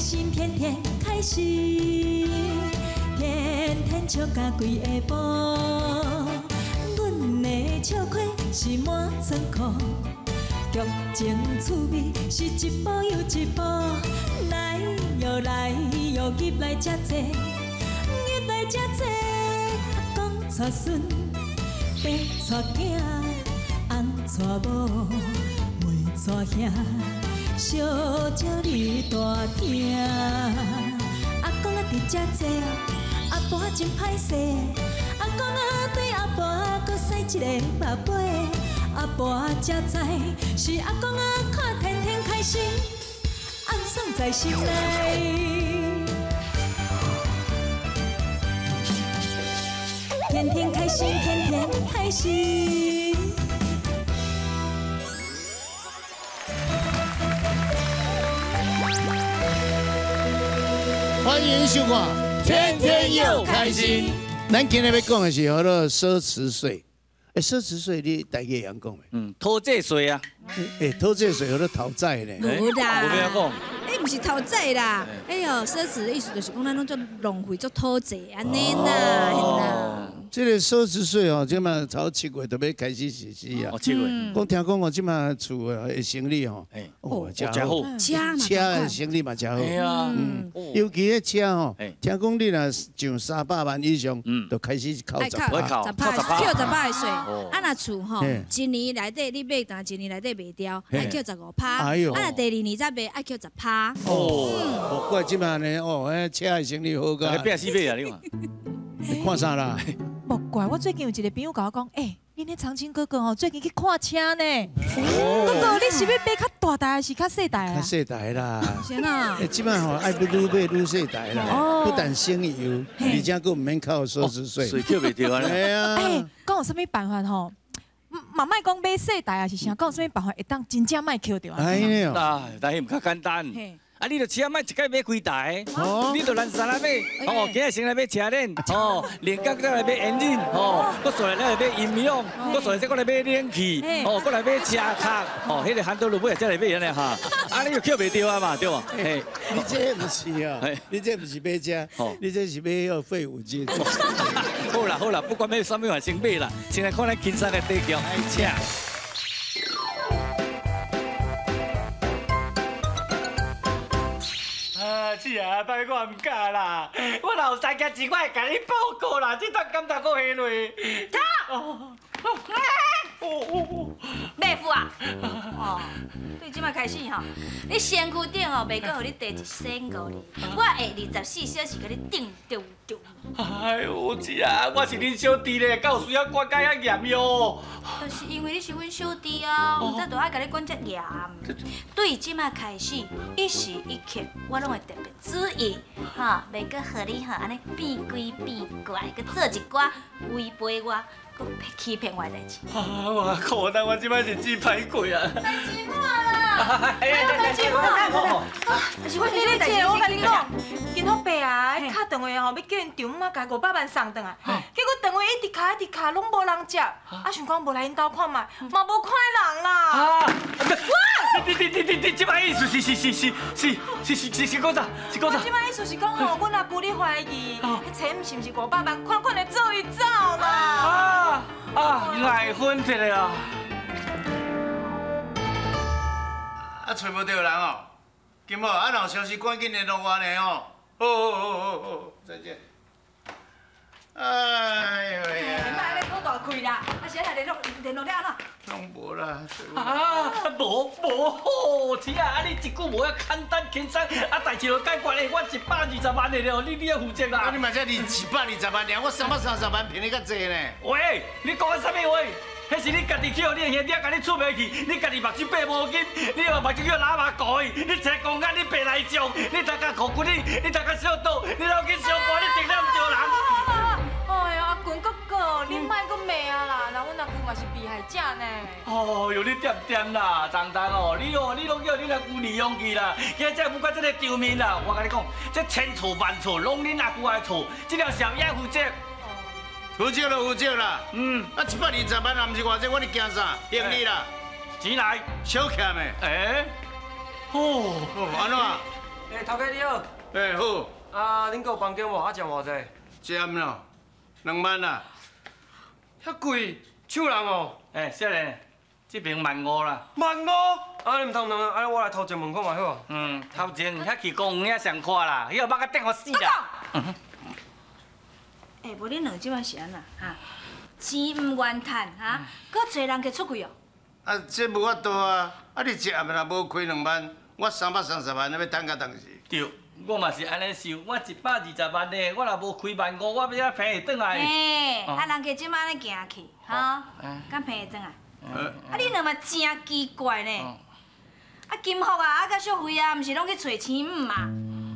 心，天天开心，天天笑甲规下晡。阮的笑亏是满仓库，剧情趣味是一步又一步。来哟来哟，入来遮坐，入来遮坐。阿公带孙，爸带囝，翁带某，妹带兄。小鸟你大听，阿公啊伫遮坐，阿婆真歹势。阿公啊对阿婆阁使一个目尾，阿婆才知是阿公啊看天天开心，暗爽在心内。天天开心，天天开心。欢迎收看《天天又开心》。咱今日欲讲的是叫做奢侈税。欸，奢侈税你台语会晓讲袂？嗯，讨债税啊。欸，讨债税叫做讨债呢。无啦。无欲讲。欸，毋是讨债啦。哎哟，奢侈的意思就是讲咱拢足浪费、足讨债按呢啦，嘿啦。这个奢侈税哦，这马头7月就欲开始实施啊。哦，7月。讲听讲哦，这马厝的生理吼，哦，真好，车的生理嘛真好。对啊。尤其彼车吼，听讲你若上300万以上，就开始扣10%，扣10%的税。啊，若厝吼，一年内底你买，但一年内底卖掉，爱扣15%。啊，若第二年才卖，爱扣10%。哦，怪这马呢，哦，彼车的生理好甲。变死买啊，你看。你看啥啦？莫怪我最近有一个朋友共我讲，欸，恁彼长青哥哥吼，最近去看车呢。哥哥，你是欲买较大台还是较细台啊？较细台啦。是啊。欸，这摆吼爱愈买愈细台啦，不但省油，而且阁毋免扣奢侈税。税扣袂著啊。对啊。欸，讲有啥物办法吼？嘛莫讲买细台啊是啥，讲有啥物办法会当真正莫扣著啊？哎哟。啊，但彼毋较简单。啊！你著车莫一摆买几台，你著南山来买，哦，今日先来买车链，哦，连江再来买烟瘾，哦，阁煞来来买音响，阁煞来再阁来买冷气，哦，阁来买车壳，哦，彼个韩德鲁尾再来买按呢哈，啊，你就扣袂著啊嘛，对无？嘿，你这毋是啊，你这毋是买车，你这是买彼个废五金。好啦好啦，不管买啥物嘛，先买啦，先来看咱轻松的底桥，车。是啊，歹我毋敢啦，我若有三件钱，我会共你报告啦。这段感觉阁下落。走。妹夫啊，哦，对，这摆开始吼，你身躯顶吼袂阁予你提一仙五哩，我会24小时共你顶中中。哎呦，是啊，我是恁小弟咧，敢有需要管甲遐严哟？就是因为你是阮小弟啊，毋才就爱共你管遮严。对这摆开始，一时一刻我拢会特别注意，吼，袂阁予你吼按呢变鬼变怪，阁做一寡违背我、阁欺骗我的代志。啊，我靠！但我这摆是真歹过啊！代志莫啦，代志莫啦！是我你姐，我共你讲，金福伯啊，敲电话吼，欲叫𪜶丈母共500万送转来，结果电话一直敲一直敲，拢无人接，啊想讲无来𪜶兜看觅，嘛无看人啦。啊！你这摆意思是是是是是是是是讲啥？是讲啥？这摆意思是讲吼，阮阿舅咧怀疑，彼钱是毋是500万，款款的做伊走啦。啊啊！爱分一个啊！啊，揣无著人哦，金宝，啊，若有消息赶紧联络我呢哦。好好好好好，再见。哎呦呀！你莫按呢讨大气啦，啊是按呢联络了按怎？拢无啦。啊，无无好，是啊，啊你一句无遐简单轻松，啊代志就解决咧，我120万的了，你爱负责啦。啊你嘛才120万尔，我330万骗你较济呢。喂，你讲啥物话？彼是你家己去予你的兄弟共你出袂去，你家己目睭闭毛巾，你目睭叫喇嘛糊去，你揣公安，你白内障，你头壳箍骨你，你头壳小刀，你老去相搏，你真念着人。哎呀，阿群哥哥，你莫阁骂啊啦，那阮阿舅嘛是被害者呢。哦哟，你恬恬啦，聪聪哦，你哦，你拢叫恁阿舅利用去啦，今日才有感这个场面啦。我共你讲，这千错万错拢恁阿舅的错，这条小也负责。负责就负责啦，嗯，啊720万也毋是偌济，我咧惊啥？还你啦，钱来，小欠的。欸，哦，按怎？欸，头家你好。欸，好。啊，恁阁有房间无？啊，食偌济？占咯，2万啦。遐贵，抢人哦。欸，少年，这边15,000啦。15,000？啊，你毋通两，啊，我来头前问看嘛好。嗯，头前遐去公园遐上看啦，彼个目甲顶予死啦。欸，无恁两这摆是按怎哈？钱毋愿趁哈，阁找人客出去哦。啊，这无法度啊！啊，你一暗若无开2万，我330万，欲趁到当时。对，我嘛是按呢想，我120万呢，我若无开15,000，我欲按怎平会转来？嘿，啊，人客这摆按呢行去，吼，敢平会转来？啊，你两嘛真奇怪呢！啊，金福啊，啊，佮淑慧啊，毋是拢去揣钱姆嘛？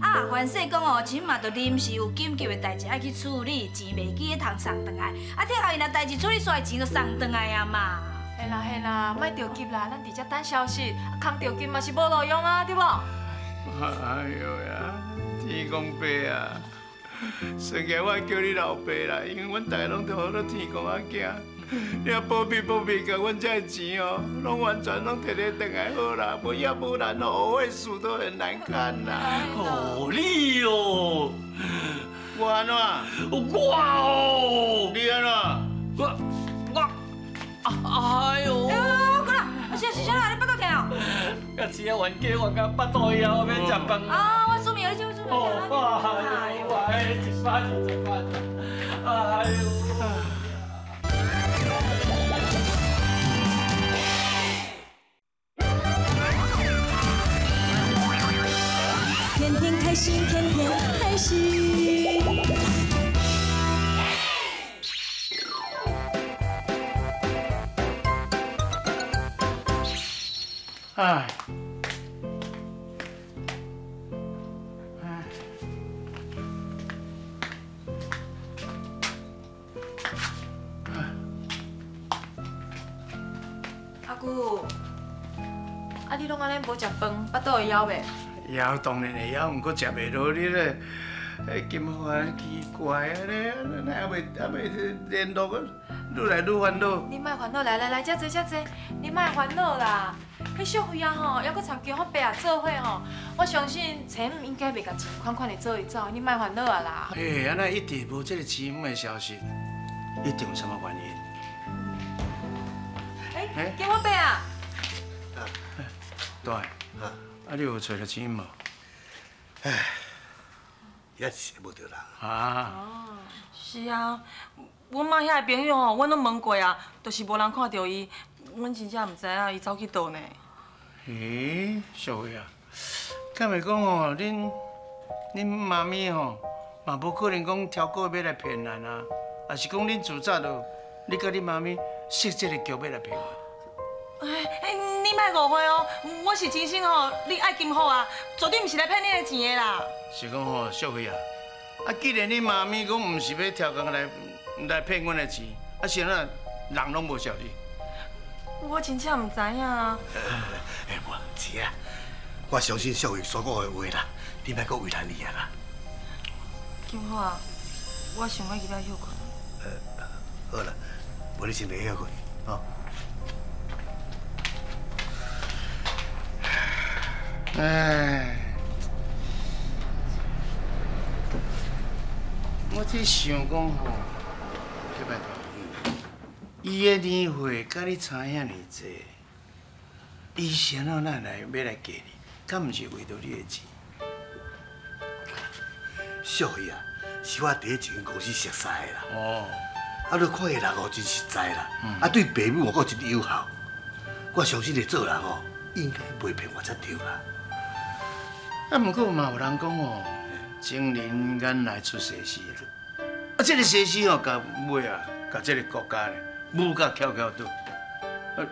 啊，凡势讲哦，钱嘛，就临时有紧急的代志爱去处理，钱袂记得通送转来。啊，听后伊若代志处理煞，钱就送转来啊嘛。嘿啦嘿啦，莫着急啦，咱伫遮等消息，空着急嘛是无路用啊，对无？哎呦呀，天公伯啊，算起来我叫你老爸啦，因为阮大家拢都号做天公仔囝。你若保庇保庇，共阮这钱哦，拢完全拢提咧转来好啦，无要不然哦，我输都很难看啦。哦，你哦，我按怎？我哦，你按怎？我，哎呦！哎呦，过来，是是啥啦？你腹肚疼哦？甲饲啊冤家冤到腹肚枵，欲食饭。啊，我煮面，你煮煮面。哦，哎呦，我120万，哎呦！天天开心，天天开心。哎，阿姑，啊你拢按呢无食饭，腹肚会枵袂？枵当然会枵，毋过食袂落你咧。迄金福啊，奇怪啊咧，哪还袂联络，愈来愈烦恼。你莫烦恼，来来来，遮坐遮坐，你莫烦恼啦。彼淑慧啊吼，犹阁参金福伯啊做伙吼，我相信钱姆应该袂共钱款款的做伊走，你莫烦恼啊啦。嘿，按呢一直无这个钱姆的消息，一定有啥物原因？欸，金福伯啊。对，啊，你有揣著钱姆无？唉，也是无著人。啊。哦，是啊，阮妈遐个朋友吼，阮拢问过啊，就是无人看著伊，阮真正毋知影伊走去佗呢。欸，淑慧啊，敢会讲吼，恁妈咪吼，嘛无可能讲超过欲来骗咱啊，抑是讲恁自早就你佮你妈咪设这个局欲来骗我？欸，你莫误会哦，我是真心吼，你爱金福啊，绝对毋是来骗你的钱的啦。是讲吼，淑慧啊，啊，既然你妈咪讲毋是欲超工来骗阮的钱，啊是按怎人拢无晓你？我真正毋知影啊。欸，无钱啊，我相信淑慧所讲的话啦，你莫阁为难伊啊啦。金福啊，我想欲入来歇睏。好啦，无你先来歇睏，吼。哎，我只想讲吼，小拜托，伊的年岁佮你差遐尔济，伊是按怎来欲来嫁你？敢毋是为著你的钱？淑慧啊，是我伫一间公司熟识的啦。哦。啊，你看伊人哦，真实在啦，啊，对爸母阁真友好。我相信伊做人哦，应该袂骗我才对啦。啊，毋过嘛有人讲哦，情人眼内出西施啦。啊，这个西施哦，共尾啊，共这个国家咧，舞甲翘翘倒。啊，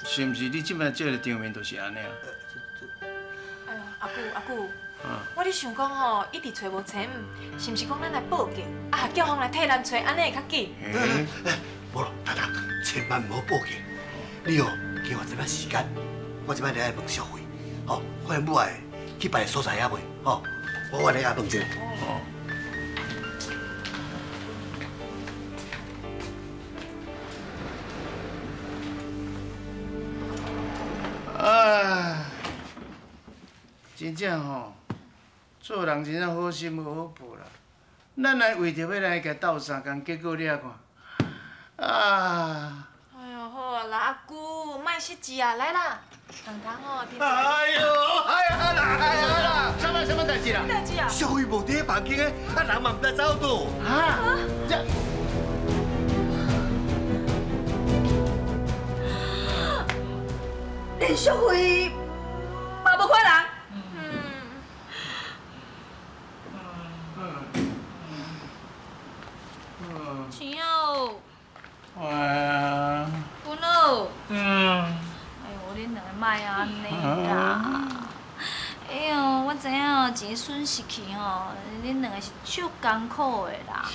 是毋是你这摆这个场面就是按呢啊？哎呦，阿姑阿姑，我咧想讲吼，一直揣无钱，是毋是讲咱来报警，啊，叫方来替咱揣，按呢会较紧？无咯，大大，千万毋好报警。你哦，给我一摆时间，我这摆来问淑慧，吼，看母爱去别个所在犹未？吼，我来问一下。哦。啊，真正吼，做人真正好心无好报啦。咱来为著欲来共斗相共，结果你仔看，啊！哎哟，好啊啦，阿姑，莫失志啊，来啦，糖糖哦。哎呦，哎呀啦，哎呀啦，啥物啥物代志啦？代志啊？小慧无伫房间的，啊人嘛毋知走佗。啊？这。连淑慧嘛无看人。钱哦。哎。君哦。哎呦，恁两个莫按呢啦。哎呦，我知影哦，钱损失去吼，恁两个是足艰苦的啦。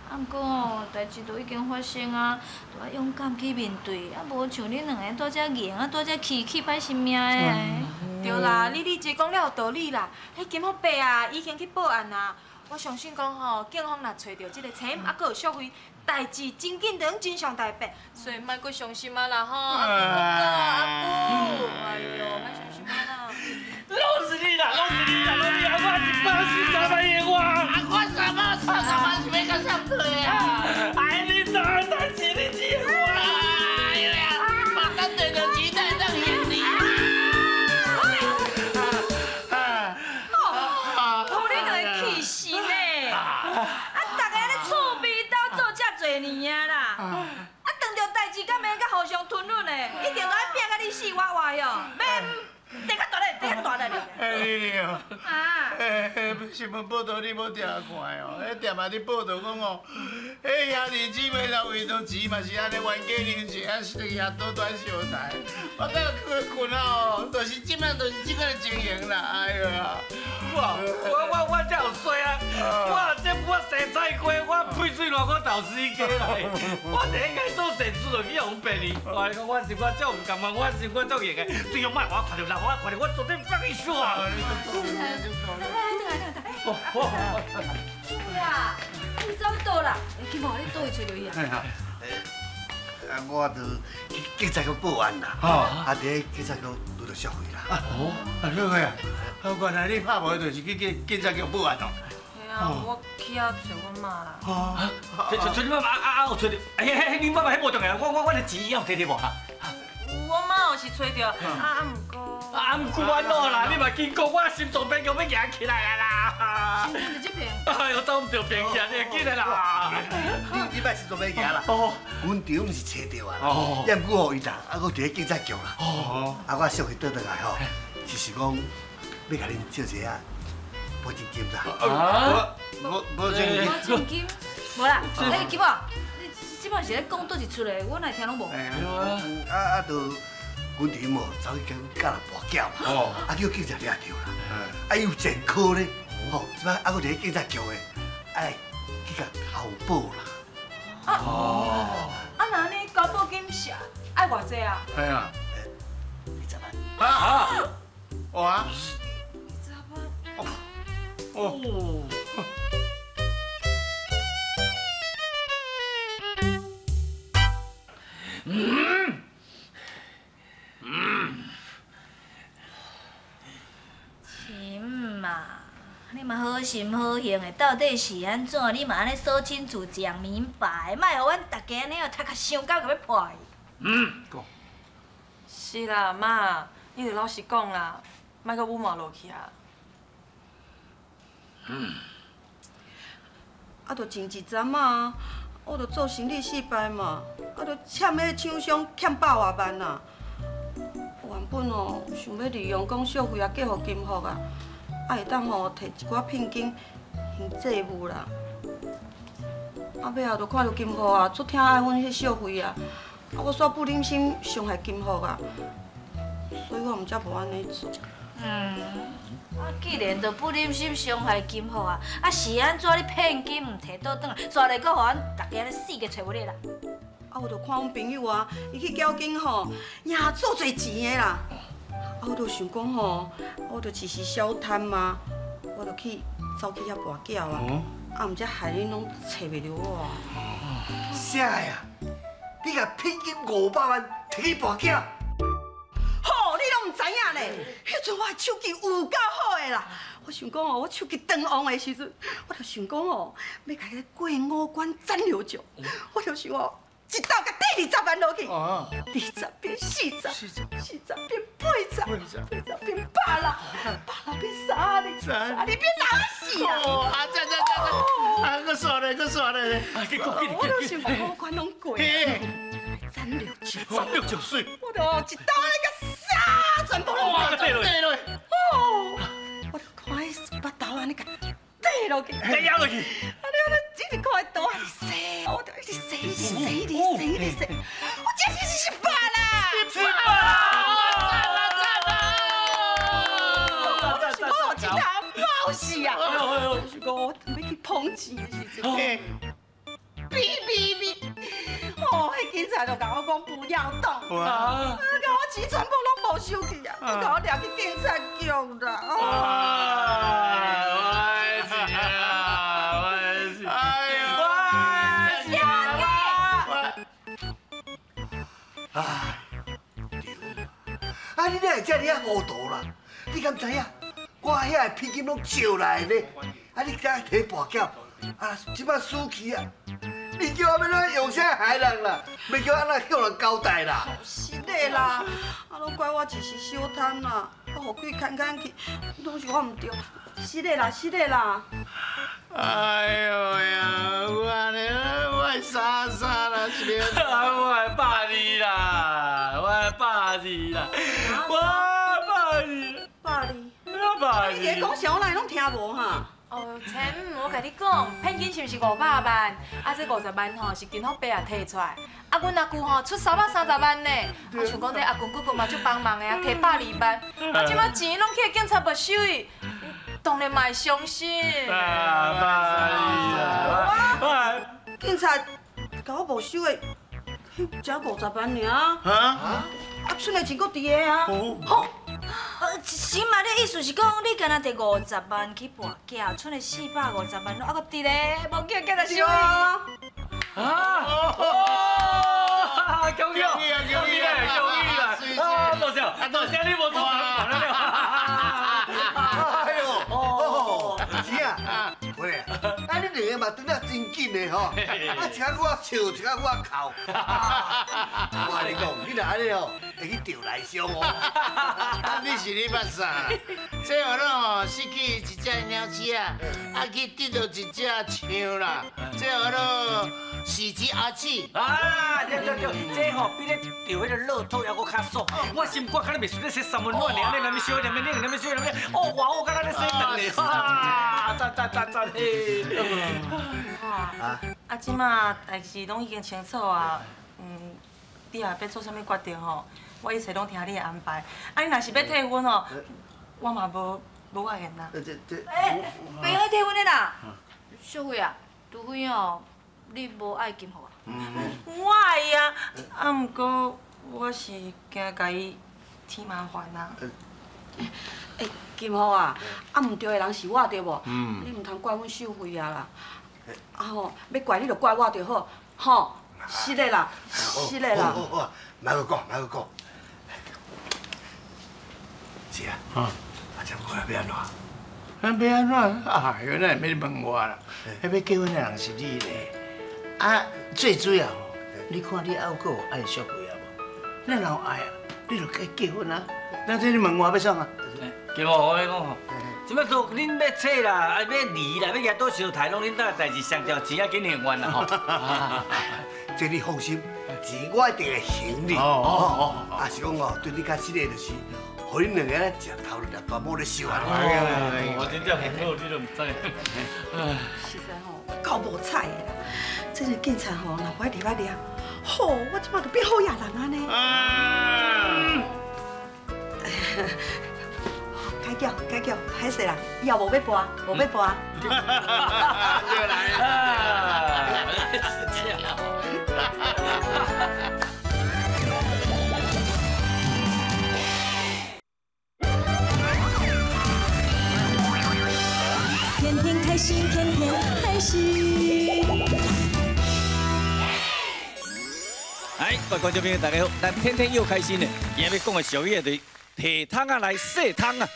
啊，毋过哦，代志都已经发生啊，就爱勇敢去面对，啊，无像恁两个蹛遮硬，啊，蹛遮气气歹心命的。对啦，你丽姐讲了有道理啦。彼金福伯啊，已经去报案啊。我相信讲吼，警方若揣著这个陈，啊，阁有淑慧，代志真紧就拢真相大白，所以莫阁伤心啊啦吼。阿姑，哎呦，莫伤心啊啦。拢是你啦，拢是你啦，拢你啊！我143万的我，啊，我330万是欲共啥提啊？哎，你哪代志你钱我？哎呀，嘛咱摕著钱才会当还你。哦，你两个气死呢！啊，逐个咧厝边斗做遮济年啊啦，啊，当著代志敢免佮互相吞忍的，一定都爱拼甲你死我活哟，免。地较大咧，地较大咧。哎，丽丽哦，啊，哎，新闻报道你无定看哦？彼店仔咧报道讲哦，彼兄弟姊妹若为著钱嘛是按呢冤家人情，啊是也倒转相待。我甲去困啊哦，就是这摆就是这款情形啦，哎呀，我才有衰啊！我这我生菜瓜，我配水烂我投死鸡来，我就应该做善事就去予人骗去。我讲我是我足毋甘愿，我是我足硬的，对方莫予我看著，若予我看著，我绝对放伊煞。淑慧啊，你走倒啦？金宝，你佗位揣著伊啊？啊，我就去警察局报案啦。啊，伫咧警察局拄著淑慧啦。哦，啊，淑慧啊，原来你拍无就是去警察局报案哦。嘿啊，我去遐揣阮妈啦。啊，揣你妈妈啊啊，有揣著？哎嘿，你妈妈彼无重要，我的钱有摕著无哈？有，我妈有是揣著，啊毋过。啊毋过安怎啦？你嘛紧讲，我心脏病强欲行起来啊啦！心脏伫这边。哎呦，走毋著病去，你紧来啦！你莫心脏病行啦。哦。阮丈毋是揣著啊。哦。也毋过吼，伊人啊，阁伫咧警察局啦。哦。啊，我小气倒转来吼，就是讲欲共恁借一下保证金啦。啊？保证金？保证金？无啦，哎，金宝，你这摆是咧讲佗一出的？我哪听拢无。啊啊，就阮丈母走去共人跋筊嘛，啊叫警察掠著啦，啊伊有前科咧，吼，这摆啊阁伫咧警察局的，爱去共投保啦。哦。啊，那按呢交保金是爱偌济啊？系啊。20万。啊？哇？20万。哦。是嘛？你嘛好心好行的，到底是按怎？你嘛按呢说清楚、讲明白，莫予阮逐家按呢哦头壳伤到欲破去。讲。是啦，妈，你著老实讲啦，莫阁隐瞒落去啊。啊，就前一阵仔，我就做生意失败嘛，啊，就欠彼厂商欠100外万啊。原本哦，想欲利用讲小惠啊嫁予金福啊，啊会当吼提一寡聘金还债务啦。啊，尾后就看著金福啊，足疼爱阮彼小惠啊，啊我煞不忍心伤害金福啊，所以我毋才无按呢做。啊，既然都不忍心伤害金福啊，啊是按怎你聘金毋提倒转来，煞来阁予阮逐家按呢死个揣无咧啦？啊，我就看阮朋友啊，伊去缴金吼，也足济钱的啦。啊，我就想讲吼，我就一时小贪嘛，我就去走去遐跋筊啊，啊，毋才害恁拢揣袂著我。啥呀？你共聘金500万提去跋筊？吼，你拢毋知影呢？咧。彼阵我的手气有够好的啦，我想讲哦，我手气当旺的时阵，我就想讲哦，欲共伊过五关斩六将，我就想哦，一刀共缀20万落去，20变40，40变80，80变160，160变320，320变60啊！哦，啊，赞赞赞赞！啊，阁煞咧，阁煞咧！我就想讲五关拢过，斩六将，斩六将水，我就一刀咧共杀，全部拢缀落去。哦，我就看彼腹头按呢共缀落去，再压落去。啊，你安呢一直看伊刀按呢洗，我就一直洗，一直洗，一直洗，一直洗，我真是失败啦！失败啦！赞啦赞啦！我一头冒死啊！我是讲我准备去捧钱的时阵，哔哔哔！哦，彼警察就共我讲不要动，啊，共我钱全部拢没收去啊，佮我掠去警察局啦！哎，啊！你哪会遮尔啊糊涂啦？你敢知影？我遐个聘金拢借来的呢，啊！你才提跋筊，啊！这摆输去啊！你叫我欲按怎用啥害人啦？欲叫我按怎向人交代啦？是的啦，啊，拢怪我一时小贪啦，啊，予鬼牵牵去，拢是我毋对。是的啦，是的啦。哎呦呀，我按呢，我会啥啥啦，是咧。我会百二啦，我会百二啦，我百二，百二，我百二。你咧讲啥，我哪会拢听无哈？哦，千五，我共你讲，聘金是毋是500万？啊，这50万吼是金福伯啊提出来，啊，阮阿舅吼出330万呢。啊，想讲这阿公姑姑嘛足帮忙的啊，提120万。啊，这摆钱拢去警察没收去，当然嘛会伤心。百二啦，警察共我没收的，彼才50万尔。啊？啊，剩的钱阁伫个啊。好。是嘛？你意思是讲，你敢若提50万去跋筊，剩的450万拢犹阁伫咧，无叫警察收去。啊！哦！恭喜啊！恭喜啦！恭喜啦！啊！多谢，多谢你无做烦了。哎呦！哦，是啊，喂，啊你两个嘛转得真紧的吼，啊一下我笑，一下我哭。我跟你讲，你若按呢哦，会去钓内伤哦。你是咧捌啥啦？这号咯失去一只鸟鼠啊，啊去得到一只象啦。这号咯喜极而泣。啊，对对对，这吼比咧钓彼个乐透犹阁较爽。我心肝敢若袂输咧洗三温暖尔，咧，那物烧，那物冷，那物烧，那物哦，哇，我敢若咧洗饭咧，哈，赞赞赞赞嘿。啊，啊，这马代志拢已经清楚啊，嗯，你若欲做啥物决定吼，我一切拢听你的安排。啊，你若是欲退婚吼，我嘛无意见啦。哎，袂用退婚的啦，秀慧啊，除非哦，你无爱金福啊。我爱啊，啊，毋过我是惊共伊添麻烦啊。欸，金福啊，啊毋对的人是我对无？你毋通怪阮秀慧啊啦。啊吼，欲怪你就怪我就好，吼，是的啦，是的啦。好，好，莫阁讲，莫阁讲。是啊，啊，这过来欲按怎？啊，欲按怎？哎哟，哪会欲问我啦？彼欲结婚的人是你咧。啊，最主要吼，你看你还阁有爱秀慧啊无？你若有爱啊，你就该结婚啊。那这你问我欲创啊？对无？我讲吼，这摆都恁欲娶啦，啊欲离啦，欲举倒相抬，拢恁兜的代志，上条钱仔紧还完啦吼。这你放心，钱我一定会还你。哦哦，啊是讲哦，对你较实个就是，予恁两个咧食头日大某咧烧啊。我真正很好，你都毋知。实在吼，够无彩的啦！这个警察吼，若无爱入来掠，吼，我这摆就变好野人按呢。解叫，解叫，歹势啦，以后无欲跋，无欲跋。又来了。天天开心，天天开心。哎，各位观众朋友，大家好，咱天天又开心呢。今日讲的俗语就是提桶仔來洗桶啊！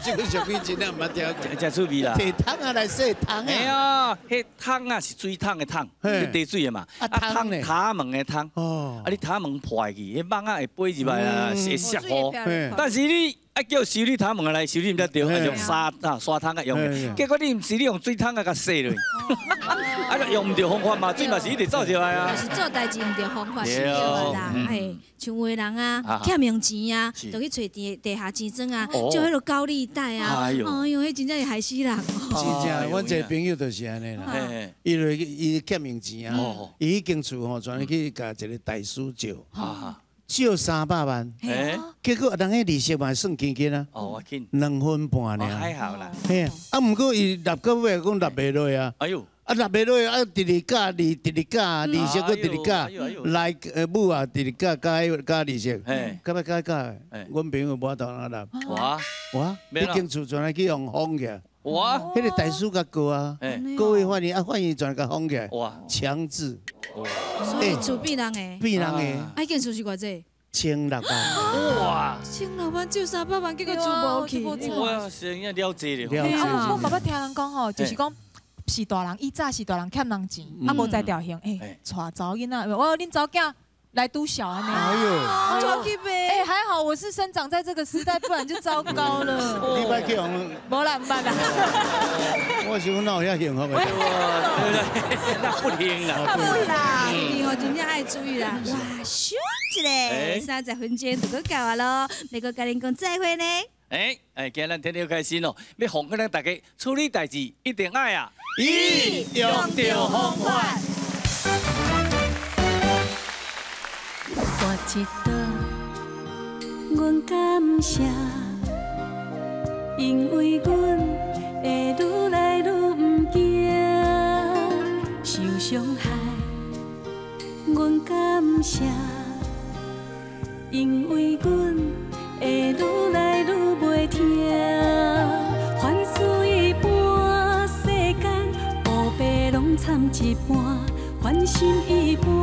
這個俗語真正毋捌聽過。真趣味啦！提桶仔來洗桶啊！嘿啊，彼桶啊是水桶的桶，滴水的嘛。啊桶呢？塔門的桶。哦。啊，你塔門破去，彼蠓仔會飛入來啊，會摔雨。但是你啊叫修理塔門來修理毋才對，啊用沙啊沙桶啊用的。結果你毋是你用水桶啊共洗落，啊用毋著方法嘛，水嘛是一直走入來啊。是做代誌毋著方法是對啦。嘿，像有的人啊，欠用錢啊，就去揣地地下錢莊啊，借彼个高利貸啊。哎呦，彼真正是害死人。真正，阮一个朋友就是按呢啦。伊就伊欠用錢啊，伊彼間厝吼，專去共一个大師借。借300萬，結果人彼利息嘛算緊緊啊，2分半爾。還好啦。嘿，啊，毋過伊納到尾講納袂落啊。哎呦，啊納袂落啊，直直加利，直直加利息，閣直直加，來母啊，直直加加加利息，到尾加加，阮朋友無法度通納。哇哇，彼間厝全來去予封起來。哇，彼个大師共告啊，告伊法院啊，法院全共封起來。哇，強制。所以厝變人的，變人的。啊，間厝是偌濟？1600萬。哇！1600萬借300萬，結果厝無去。哇，是影了濟咧。啊，我嘛捌聽人講吼，就是講是大人以早是大人欠人錢，啊無才調還，欸，娶查某囡仔，我恁查某囝來拄潲按呢。哎呦，抓去呗！哎，還好我是生長在這個時代，不然就糟糕了。你捌去予？無啦，毋捌啦。我想哪有遐幸福的？那不聽啦。不啦，一定哦，真正愛注意啦。哇，咻一个，30分鐘就閣到啊囉，欲閣共恁講再會呢。哎哎，今日咱天天開心哦，欲奉勸咱大家處理代誌一定愛啊，一用對方法。跋一倒，阮感謝，因為阮會愈來愈毋驚受傷害。阮感謝，因為阮會愈來愈袂疼。凡事一般，世間烏白攏摻一半，凡心一半。